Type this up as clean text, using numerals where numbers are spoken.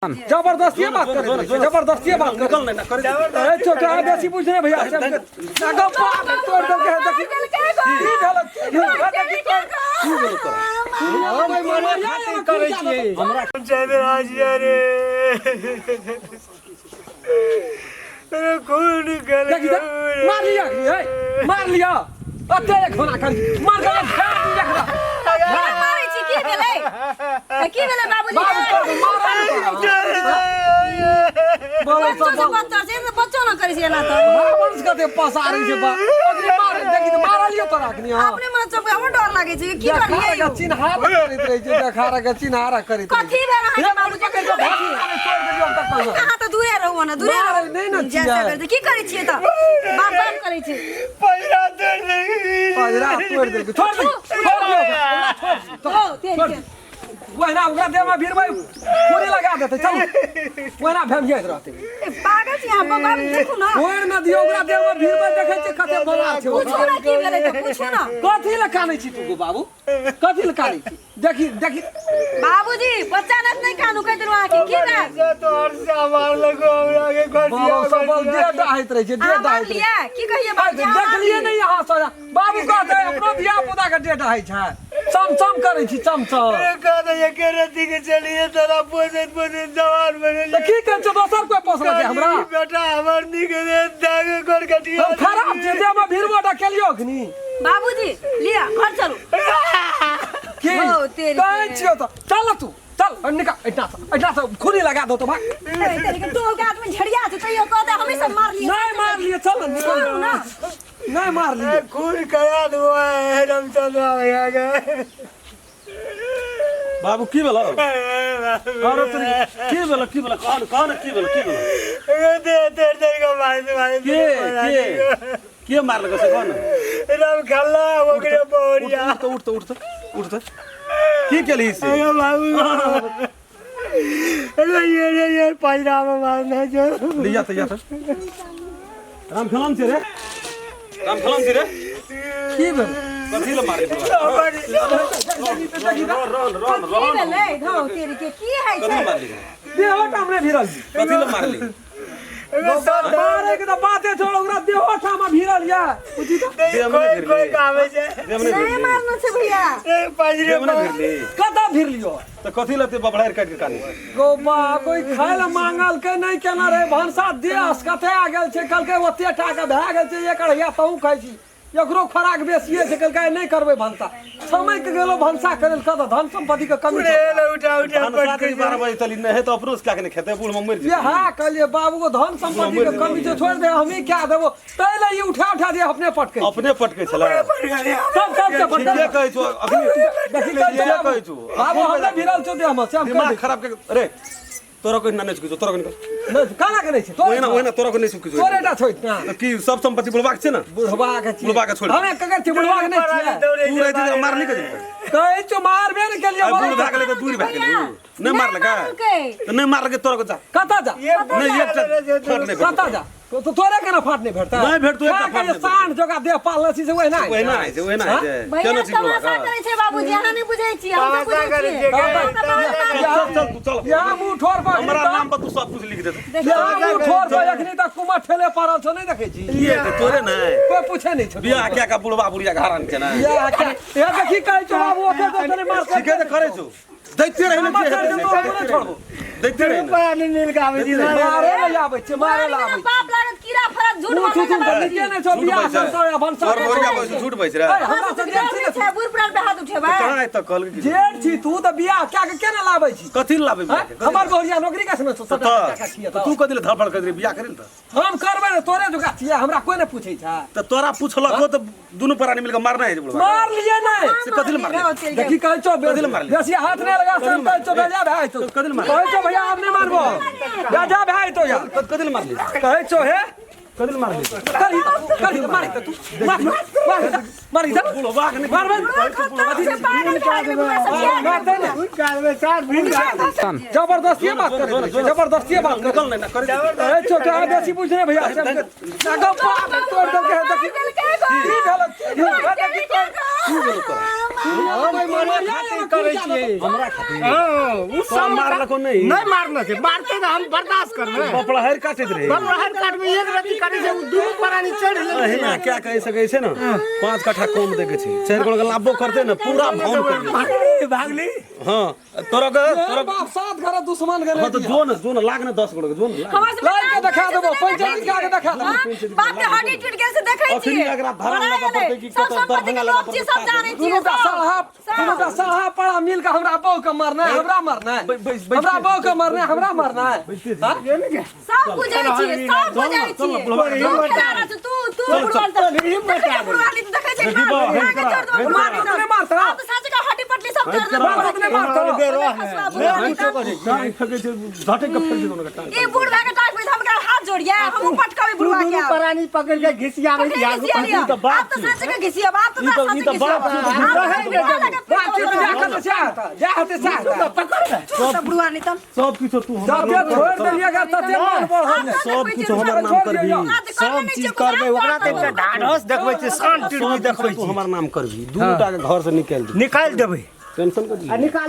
जबरदस्ती बात करे जबरदस्ती बात निकल नहीं ना करे ए छोटा बेसी पूछ नहीं भैया गप्पा तोड़ दे के देखी की भेल की भेल देखी की भेल तोरा हम मरे खातिर करै छियै। हमरा रे अरे खून निकल देखी गयो देख, मार लिया ए मार लिया अते एक होना कर मार के झाड़ दी रखरा मारै छी की भेलै की भेलै बाबूजी बाबू कर मार बोलो बच्चो सब से बच्चा छै तऽ बच्चो न करै छै एना तऽ वंश कते पसारै छै बा अखनी मार देखी त मारलियो तोरा अखनी हां अपने मन चौक हमरो डर लागै छै की देखारा करियै के चिन्हार करैत रहै छै देखारा के चिन्हारा करैत रहै कथी भेल अहाँके हे बाबूजी पकड़ के भागी तोड़ देलियो हम तक अहाँ तऽ दूरे रहू ने दूरे मारै रहू नहि ने जा छियै। सकै छी। की करै छियै तऽ बाप बाप करै छी पैरा तोड़ दे पजरा तोड़ देलकै छोड़ दे छोड़ दियौ ओकरा छोड़ ओ तेरी छोड़ के ओहिना ओकरा देहमे भिड़बै पूरी लगा देतै चलू ओहिना भेमियाइत रहतै ए, पागल छी अहाँ बाबा देखू ने छोड़ि ने दियौ ओकरा देहमे भिड़बै देखै छियै कते बलार छै पूछू ओकरा ने की भेलै तऽ पूछू ने कथी लए कानै छी तू गो बाबू कथी लए कानै छी देखी देखी बाबूजी बच्चा ने नहि कानू कहि देलहुँ अहाँके की भेल तोहर से मार लगो हमरा के बाबू सब बल देह डाहैत रहै छै देह अहाँ डाहैत रहै मारलियै की कहियै बाबूजी अहाँ देखलियै मारलियै? नहि अहाँ सब बाबू कहतै अपनो धिया पुता के देह डाहै छै चमचम करै छी चमचम कहते एके रत्ती के चलिए तोरा पोसैत पोसैत जवान बने तऽ की करै छै दोसर कोइ पोसलकै हमरा बेटा हमर नीक रे दागे गोर कटिया हम खराब छै देहमे भिड़बो डकेलियो अखनी बाबूजी लिअ घर चलू की हौ, तेरी कहै के। छियौ तऽ चल तू चल निकाल एहिठाम से एहिठाम से खूनी लगा दो तो भाग ए, तेरी के टोल के आदमी झड़िया छै तैयो कहते हमही सब मारलियै नहीं मार लिए चल निकल छोड़ू ना। नहीं मार लिए खून करा दो रामचंद्र भैया के बाबू की भेल अरे तोरी की भेल की भेल कहन कहन की भेल की भेल दे दे दे के मार दे मार के के के मारलक से कहन राम खल्ला ओकरे बोरिया उठ उठ उठ उठ उठ की केलही से अरे बाबू अरे ये ये ये पंजाब में मारना जो लिया त या त राम खेलन छी रे राम खेलन छी रे की भेल कथी ले मारली रहन रहन की रहन भेलै धौ तेरी के की हइ कथी छै ले मारली देहो ठाम नहि भिड़ल छी कथी ले मारली मारे के तऽ बाते छोड़ ओकरा देहो ठाम भिड़ल या बुझी तऽ कोई कोई कामे छै देव नहि नहि भिड़ली मारना छै भैया ए पंजरे देव नहि भिड़ली कतऽ भिड़लियो तऽ कथी ले ते बबड़ारि काटि के कानी गो बा कोई खाय लए मांगल के नहि केना रहे भनसा देह कते आ गेल छै कहलकै ओते टाका भए गेल छै एक अढ़ैया तहूँ खाइ छी एकरो खोराक बेसिए छै कहलकै नहि करबै भनसा समय के गेलो भनसा करै लए कतऽ धन संपत्ति के कमी छै ले उठा उठा भनसा के 12 बजे चली नहि है तऽ अपनो से क्या के नहि खेतै बूढ़ में मरि ये जेतै हाँ कहलिए बाबू को धन संपत्ति के कमी छै छोड़ दे हमही क्या देबो तै ले ई उठा उठा दे अपने पटके अपने पटकै छलै सब सब के पटके ठीके कहै छौ अखनी देखी कहै ठीके छौ कहै छौ बाबू हमरे भिड़ल छौ देह में से हम कहि दिमाग दै खराब के अरे तोरा कोई ना नहि छौ तोरा कोई छी। नहि काना के नहि छै तोरे ओहिना ओहिना तोरा कोई नहि छौ तोरे टा छोड़ ना तऽ की सब संपत्ति बुढ़बाक छै ने बुढ़वा के छी बुढ़बा के छोड़। हमे ककर छी बुढ़वा के नहि छियै तू रहती तऽ मारली के कहै छौ मारबे ने केलिए आइ बूढ़ भए गेलै तऽ दूर भए गेलै नहि मारलकै मारलकै। तऽ नहि मारलकै तोरा को जा कतऽ जा नहि एकटा फाट नहि कतऽ जा तो तोरे केना फाट नहि भेटतै नहि भेटतौ, एकटा खा के फाट जे नहि साँढ़ जोका देह पालने छी से ओहिना होइ छै। ओहिना होइ छै ओहिना होइ छै भैया केना छी तमाशा बुढ़बा करै छै बाबूजी अहाँ नहि बुझै छी हम तऽ तमाशा बुझै करै छियै छियै, हम तऽ बात चल चल चल तू चल यहाँ मुँह ठोर पर हमरा नाम पर तू सब कुछ लिख देतौ यहाँ मुँह ठोर पर एखनी तक कुमर ठेले पड़ल छौ नहि देखै छी की हेतै तोरे नहि कोई पूछे नहि छौ बियाह क्या का बुढ़बा बुढ़िया के हरान केना बियाह क्या ए देखी कहै छौ बाबू ओते तो तने मार ठीके तऽ करै छौ दैते रही ने मार जे दे हेतै तो हम नहि छोड़बो दैते रही ने पानी मिल के आबै छी मारे लए आबै छै मारे लए आबै छै पाप लागत कीड़ा फड़त झूठ मुँह बोलने थुथुन के तऽ बाबूजी नीके नहि छौ बियाह झूठ सब सब भनसा तोर बोरिया बैस झूठ बैस रे ऐ, हमरा से जेठ छी ने छै बूढ़ पुरान पे हाथ उठेबै कहाँ आइ तक कहलकै कि जेठ छी तू तऽ बियाह क्या के केना लाबै छी कथी लए लाबै बियाह हैं? के? हमर बहुरिया नौकरी कैसे ने छौ तऽ सबटा टाका छियै तऽ तू कथी लए धड़फड़ करैत रही बियाह करै ने तऽ हम करबै ने तोरे जोका छियै हमरा कोई नहि पूछै छै तऽ तोरा पुछलको तऽ दुनू प्राणी मिलके मारना है बुढ़वा मार लिए नहीं से कथी लए मारले देखी कहै छौ कथी लए मारली? बेसी हाथ नहि लगा से कहै छौ भेजा भाई तो कथी लए मारली? कहै छौ भैया आब नहि मारबो भेजा भाई तो यार कथी लए मारली कहै छौ हे कथी लए मारली करी करी मारी तऽ तू मार मार मारी तऽ बुढ़वा के नहि मारबै मारतै ने जबरदस्ती बात करै छै जबरदस्ती बात करै निकल नहीं ना करे ए छोटा बेसी पूछ नहीं भैया गप्पा तोड़ देलकै देखी की भेल की भेल देखी की भेलो तोरा? हम तोरे खातिर करै छियै। हमरा खातिर? हँ, उ तोरा सब मारलको नहि? नहि मारने छै, मारते तऽ हम बर्दाश्त करबै। बपलहरि काटैत रहे। बपलहरि काटबै, एक रत्ती करै छै, उ दुनू प्राणी चढ़ि लेलकै। अहिना क्या कहि सकै छै ने, 5 कट्ठा कम दै के छै, 4 गोड़ के लाभो करतै ने, पूरा भौन कर देतै। भागली भागली। हँ, तोरा के तोरा बाप 7 घर दुश्मन गेलै। हँ तऽ जो ने, जो ने, लाग ने 10 गोड़ के, जो ने लाग। हमरा सब लाग के देखा देबो, पंचायत के आगे देखा देबो। बाप के हड्डी टूट गेल से देखै अखनी छियै। एकरा धरान बना लगा गेलै। पड़तै कि सब कतऽ संपत्ति के दरभंगा लोभ लगा छियै, पड़तै। सब जानै छियै। दुनू का सब। साहा, दुनू का साहा पड़ा मिल के हमरा बहू के मरना है, हमरा मरना है, हमरा बहू के मरना है, हमरा मरना है। हाँ? सब बुझै छियै, सब बुझै छियै। तू खेला रहल छौ, तू तू बुढ़वाल तऽ देखै छै, बुढ़वाली तऽ देखै छै, देखी बा, मार हेट के करा, छोड़ देबो, हेट बुढ़वाली करा। सब। मारतौ। आब तऽ साँचे के हड्डी पटली सब तोड़ देबो। मारतौ, नहि मारतौ। खसुआ बुढ़वाली तऽ। टांग फेकै छै, झटकि के फेंक देतौ टांग। ई बूढ़ भए के टांग पे हम एकरा हाथ जोड़िए, हमहूँ पटकबै तू बुढ़वा के दुनू आब। प्राणी पकड़ के घिसियाबै पकड़ि के घिसिया लिअ। ई तऽ बाप आब तऽ छी। साँचे के घिसियब, आब तऽ ई तऽ- साँचे ई तऽ घिसियब। बाप छी। आब तऽ बुढ़वा लगे बाप छी, जा कतऽ से आता, जा हते से आता। पकड़ ले। चुप तऽ बुढ़वा नहि तऽ। सब किछो तू हमर जते नाम छोड़ देलियै गे तते मन बढ़ल। सब किछो हमर नाम करबी। सब चीज करबै ओकरा, तऽ एकटा ढाढ़स देखबै छियै, शान टिर्बी सब देखबै किछो तू छियै। हमर नाम करबी, दुनू टा के घर से निकालि दे। निकालि देबै। टेंशन कर। आ निकाल।